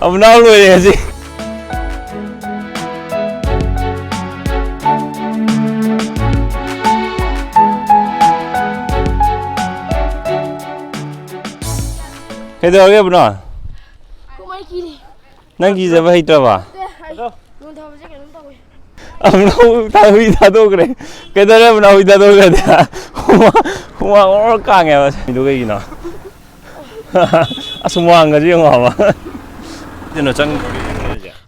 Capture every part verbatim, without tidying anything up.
ꯑꯕꯨꯅꯥꯎ ꯂꯣꯏꯔꯦ ꯍꯧꯖꯤꯛ꯫ ꯀꯩꯗꯧꯔꯒꯦ ꯑꯕꯨꯅꯥꯎ? ꯀꯃꯥꯏ ꯀꯤꯔꯤ? ꯅꯪ ꯀꯤꯖꯕ ꯍꯩꯇ꯭ꯔꯕ? ꯅꯠꯇꯦ, ꯑꯩ ꯅꯣꯡ ꯊꯥꯕꯁꯦ ꯀꯩꯅꯣꯝ ꯇꯧꯋꯦ꯫ ꯑꯕꯨꯅꯥꯎ ꯊꯥ-, ꯍꯨꯏ ꯊꯥꯗꯣꯛꯈ꯭ꯔꯦ꯫ ꯀꯩꯗꯧꯔꯦ ꯑꯕꯨꯅꯥꯎ ꯍꯨꯏ ꯊꯥꯗꯣꯛꯈ꯭ꯔꯗꯤ? ꯍꯨꯃꯥꯡ, ꯍꯨꯃꯥꯡ ꯑꯣꯔꯣ ꯀꯥꯡꯉꯦꯕ꯫ ꯃꯤꯗꯨ ꯀꯩꯒꯤꯅꯣ? ꯑꯁ, ꯍꯨꯃꯥꯡꯒꯁꯦ ꯌꯦꯡꯉꯣ ꯍꯥꯏꯕ꯫ ꯀꯩꯅꯣ ꯆꯪ-,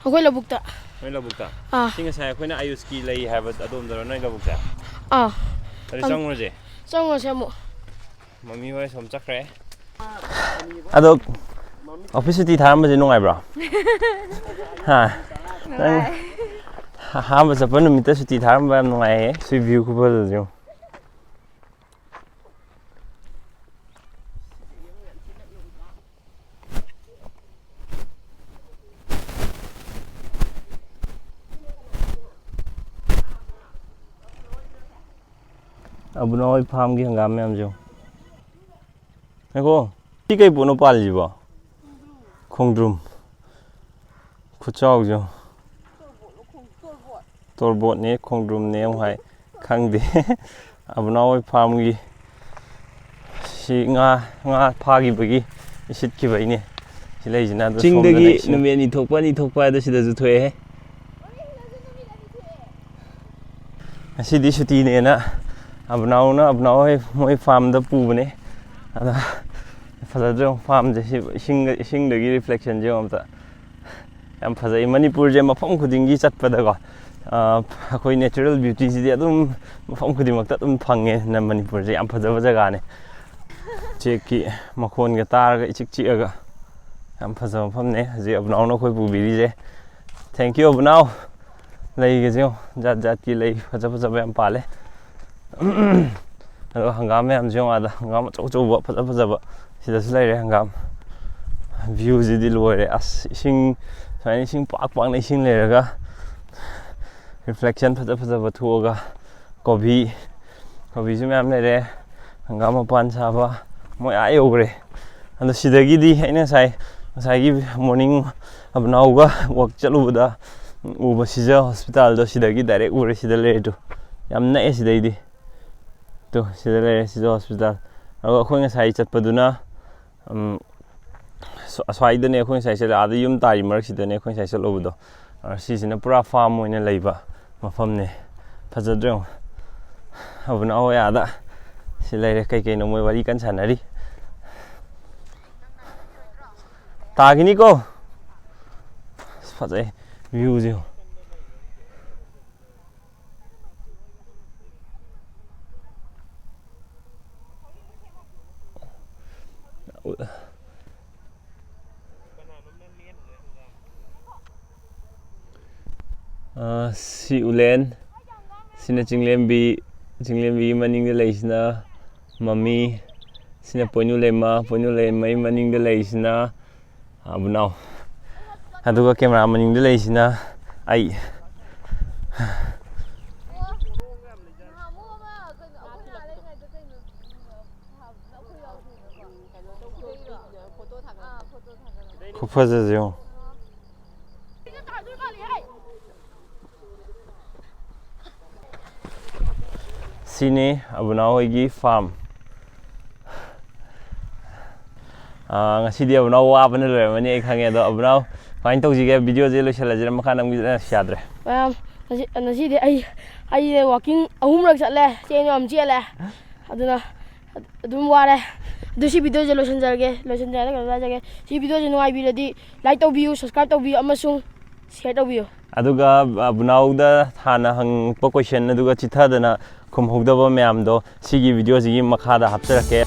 ꯑꯩꯈꯣꯏ ꯂꯧꯕꯨꯛꯇ꯫ ꯅꯣꯏ ꯂꯧꯕꯨꯛꯇ? ꯑꯥ꯫ ꯁꯤ ꯉꯁꯥꯏ ꯑꯩꯈꯣꯏꯅ ꯑꯌꯨꯁꯀꯤ ꯂꯩ ꯍꯥꯏꯕ ꯑꯗꯣꯝꯗꯔꯣ ꯅꯣꯏ ꯂꯧꯕꯨꯛꯁꯦ? ꯑꯥ꯫ ꯑꯗꯨ ꯑꯝ, ꯆꯪꯉꯨꯔꯁꯦ꯫ ꯆꯪꯉꯨꯔꯁꯦ ꯑꯃꯨꯛ꯫ ꯃꯃꯤ ꯍꯣꯏ ꯁꯣꯝ ꯆꯠꯈ꯭ꯔꯦ꯫ ꯑꯗꯣ ꯑꯣꯐꯤꯁ ꯁꯨꯇꯤ ꯊꯥꯔꯝꯕꯁꯦ ꯅꯨꯡꯉꯥꯏꯕ꯭ꯔꯣ? ꯍꯥ? ꯅꯪ ꯅꯨꯡꯉꯥꯏ꯫ ꯑꯍꯥꯟꯕ ꯆꯠꯄ ꯅꯨꯃꯤꯠꯇ ꯁꯨꯇꯤ ꯊꯥꯔꯝꯕ ꯌꯥꯝ ꯅꯨꯡꯉꯥꯏꯌꯦ꯫ ꯁꯤ view ꯈꯨꯐꯖꯁꯦ ꯌꯦꯡꯉꯨ꯫ ꯑꯕꯨꯅꯥꯎ ꯍꯣꯏ farmꯒꯤ ꯍꯪꯒꯥꯝ ꯃꯌꯥꯝꯁꯦ ꯌꯦꯡꯉꯨ꯫ ꯉꯥꯏꯈꯣ, ꯁꯤ ꯀꯩ ꯄꯣꯠꯅꯣ ꯄꯥꯜꯂꯤꯁꯤꯕꯣ? ꯈꯣꯡꯗ꯭ꯔꯨꯝ꯫ ꯈꯨꯠꯆꯥꯎꯁꯦ ꯌꯦꯡꯉꯨ꯫ ꯇꯣꯔꯕꯣꯠꯅꯦ, ꯈꯣꯡꯗ꯭ꯔꯨꯝꯅꯦ ꯑꯃꯨꯛ ꯍꯥꯏ꯫ ꯈꯪꯗꯦ꯫ ꯑꯕꯨꯅꯥꯎ ꯍꯣꯏ farmꯒꯤ ꯁꯤ ꯉꯥ, ꯉꯥ ꯐꯥꯈꯤꯕꯒꯤ ꯏꯁꯤꯠꯈꯤꯕꯩꯅꯦ꯫ ꯁꯤ ꯂꯩꯁꯤꯅ ꯑꯗꯨ ꯆꯤꯡꯗꯒꯤ ꯁꯣꯝꯗꯅ ꯏꯁꯤꯡ ꯅꯨꯃꯤꯠ ꯑꯅꯤ ꯊꯣꯛꯄ, ꯑꯅꯤ ꯊꯣꯛꯄ ꯍꯥꯏꯗꯣ ꯁꯤꯗꯁꯨ ꯊꯣꯛꯑꯦꯍꯦ꯫ ꯉꯁꯤꯗꯤ ꯁꯨꯇꯤꯅꯦꯅ ꯑꯕꯨꯅꯥꯎꯅ, ꯑꯕꯨꯅꯥꯎ ꯍꯣꯏ ꯃꯣꯏ farmꯗ ꯄꯨꯕꯅꯦ꯫ ꯑꯗ ꯐꯖꯗ꯭ꯔꯣ farmꯁꯦ? ꯁꯤ ꯏꯁꯤꯡꯒ, ꯏꯁꯤꯡꯗꯒꯤ reflectionꯁꯦ ꯌꯦꯡꯉꯣ ꯑꯝꯇ꯫ ꯌꯥꯝ ꯐꯖꯩ꯫ ꯃꯅꯤꯄꯨꯔꯁꯦ ꯃꯐꯝ ꯈꯨꯗꯤꯡꯒꯤ ꯆꯠꯄꯗꯀꯣ, ꯑ, ꯑꯩꯈꯣꯏ natural beautyꯁꯤꯗꯤ ꯑꯗꯨꯝ ꯃꯐꯝ ꯈꯨꯗꯤꯡꯃꯛꯇ ꯑꯗꯨꯝ ꯐꯪꯉꯦ꯫ ꯅ ꯃꯅꯤꯄꯨꯔꯁꯦ ꯌꯥꯝ ꯐꯖꯕ ꯖꯒꯥꯅꯦ꯫ ꯎꯆꯦꯛꯀꯤ ꯃꯈꯣꯟꯒ ꯇꯥꯔꯒ ꯏꯆꯤꯛ ꯆꯤꯛꯑꯒ ꯌꯥꯝ ꯐꯖꯕ ꯃꯐꯝꯅꯦ꯫ ꯍꯧꯖꯤꯛ ꯑꯕꯨꯅꯥꯎꯅ ꯑꯩꯈꯣꯏ ꯄꯨꯕꯤꯔꯤꯁꯦ꯫ Thank you ꯑꯕꯨꯅꯥꯎ꯫ ꯂꯩꯒꯁꯦ ꯌꯦꯡꯉꯣ, ꯖꯥꯠ ꯖꯥꯠꯀꯤ ꯂꯩ ꯐꯖ ꯐꯖꯕ ꯌꯥꯝ ꯄꯥꯜꯂꯦ꯫ ꯑꯗꯣ ꯍꯪꯒꯥꯝ ꯃꯌꯥꯝꯁꯦ ꯌꯦꯡꯉꯣ, ꯑꯥꯗ ꯍꯪꯒꯥꯝ ꯑꯆꯧ ꯑꯆꯧꯕ ꯐꯖ ꯐꯖꯕ ꯁꯤꯗꯁꯨ ꯂꯩꯔꯦ ꯍꯪꯒꯥꯝ꯫ Viewꯁꯤꯗꯤ ꯂꯣꯏꯔꯦ꯫ ꯑꯁ, ꯏꯁꯤꯡ ꯁꯨꯃꯥꯏꯅ ꯏꯁꯤꯡ ꯄꯥꯛ ꯄꯥꯛꯅ ꯏꯁꯤꯡ ꯂꯩꯔꯒ reflection ꯐꯖ ꯐꯖꯕ ꯊꯣꯛꯑꯒ ꯀꯣꯕꯤ, ꯀꯣꯕꯤꯁꯨ ꯃꯌꯥꯝ ꯂꯩꯔꯦ꯫ ꯍꯪꯒꯥꯝ ꯃꯄꯥꯟ ꯁꯥꯕ ꯃꯣꯏ ꯑꯥ ꯌꯧꯈ꯭ꯔꯦ꯫ ꯑꯗꯣ ꯁꯤꯗꯒꯤꯗꯤ ꯑꯩꯅ ꯉꯁꯥꯏ ꯉꯁꯥꯏꯒꯤ morning ꯑꯕꯅꯥꯎꯒ walk ꯆꯠꯂꯨꯕꯗ ꯎꯕ ꯁꯤꯖ hospitalꯗꯣ ꯁꯤꯗꯒꯤ direct ꯎꯔꯦ꯫ ꯁꯤꯗ ꯂꯩꯔꯦ꯫ ꯇꯨ, ꯌꯥꯝ ꯅꯛꯑꯦ ꯁꯤꯗꯩꯗꯤ꯫ ꯇꯨ, ꯁꯤꯗ ꯂꯩꯔꯦ ꯁꯤꯖ hospital꯫ ꯑꯗꯨꯒ ꯑꯩꯈꯣꯏ ꯉꯁꯥꯏ ꯆꯠꯄꯗꯨꯅ, ꯎꯝ, ꯑꯁ-, ꯑꯁ꯭ꯋꯥꯏꯗꯅꯦ ꯑꯩꯈꯣꯏ ꯉꯁꯥꯏ ꯆꯠꯂꯦ꯫ ꯑꯥꯗ ꯌꯨꯝ ꯇꯥꯔꯤ ꯃꯔꯛꯁꯤꯗꯅꯦ ꯑꯩꯈꯣꯏ ꯉꯁꯥꯏ ꯆꯠꯂꯨꯕꯗꯣ꯫ ꯑ, ꯁꯤꯁꯤꯅ ꯄꯨꯔꯥ farm ꯑꯣꯏꯅ ꯂꯩꯕ ꯃꯐꯝꯅꯦ꯫ ꯐꯖꯗ꯭ꯔꯣ ꯌꯦꯡꯉꯣ꯫ ꯑꯕꯅꯥꯎ ꯍꯣꯏ ꯑꯥꯗ ꯁꯤ ꯂꯩꯔꯦ꯫ ꯀꯩ ꯀꯩꯅꯣ ꯃꯣꯏ ꯋꯥꯔꯤ ꯀꯟꯅ ꯁꯥꯟꯅꯔꯤ꯫ ꯇꯥꯈꯤꯅꯤꯀꯣ꯫ ꯑꯁ, ꯐꯖꯩ viewꯁꯦ ꯌꯦꯡꯉꯣ꯫ ꯑ, ꯁꯤ ꯎꯂꯦꯟ, ꯁꯤꯅ ꯆꯤꯡꯂꯦꯝꯕꯤ, ꯆꯤꯡꯂꯦꯝꯕꯤꯒꯤ ꯃꯅꯤꯡꯗ ꯂꯩꯁꯤꯅ ꯃꯃꯤ, ꯁꯤꯅ ꯄꯣꯏꯅꯨ ꯂꯩꯃ, ꯄꯣꯏꯅꯨ ꯂꯩꯃꯒꯤ ꯃꯅꯤꯡꯗ ꯂꯩꯁꯤꯅ ꯑꯕꯨꯅꯥꯎ, ꯑꯗꯨꯒ camera ꯃꯅꯤꯡꯗ ꯂꯩꯁꯤꯅ ꯑꯩ꯫ ꯈꯨꯐꯖꯁꯦ ꯌꯦꯡꯉꯣ꯫ ꯁꯤꯅꯤ ꯑꯕꯨꯅꯥꯎ ꯍꯣꯏꯒꯤ farm꯫ ꯑꯥ, ꯉꯁꯤꯗꯤ ꯑꯕꯨꯅꯥꯎ ꯋꯥꯕꯅ ꯂꯣꯏꯔꯝꯃꯅꯤ ꯑꯩ ꯈꯪꯉꯦ꯫ ꯑꯗꯣ ꯑꯕꯨꯅꯥꯎ, ꯀꯃꯥꯏꯅ ꯇꯧꯁꯤꯒꯦ? Videoꯁꯦ ꯂꯣꯏꯁꯤꯜꯂꯁꯤꯔ? ꯃꯈꯥ ꯅꯝꯈꯤꯗꯅ ꯌꯥꯗ꯭ꯔꯦ꯫ ꯃꯌꯥꯝ, ꯉꯁꯤ, ꯉꯁꯤꯗꯤ ꯑꯩ, ꯑꯩꯁꯦ walking ꯑꯍꯨꯝꯔꯛ ꯆꯠꯂꯦ, ꯆꯦꯟꯁꯨ ꯌꯥꯝ ꯆꯦꯜꯂꯦ꯫ ꯑꯗꯨꯅ ꯑꯗꯨꯝ ꯋꯥꯔꯦ꯫ ꯑꯗꯨ ꯁꯤ videoꯁꯦ ꯂꯣꯏꯁꯤꯟꯖꯔꯒꯦ, ꯂꯣꯏꯁꯤꯟꯖꯔꯒ ꯀꯩꯅꯣ ꯍꯥꯏꯖꯒꯦ꯫ ꯁꯤ videoꯁꯦ ꯅꯨꯡꯉꯥꯏꯕꯤꯔꯗꯤ like ꯇꯧꯕꯤꯌꯨ, subscribe ꯇꯧꯕꯤꯌꯨ ꯑꯃꯁꯨꯡ share ꯇꯧꯕꯤꯌꯨ꯫ ꯑꯗꯨꯒ, ꯑ, ꯑꯕꯨꯅꯥꯎꯗ ꯍꯥꯟꯅ ꯍꯪꯉꯛꯄ question ꯑꯗꯨꯒ ꯆꯤꯊꯗꯅ ꯈꯨꯝꯍꯧꯗꯕ ꯃꯌꯥꯝꯗꯣ ꯁꯤꯒꯤ videoꯁꯤꯒꯤ ꯃꯈꯥꯗ ꯍꯥꯞꯆꯔꯛꯀꯦ꯫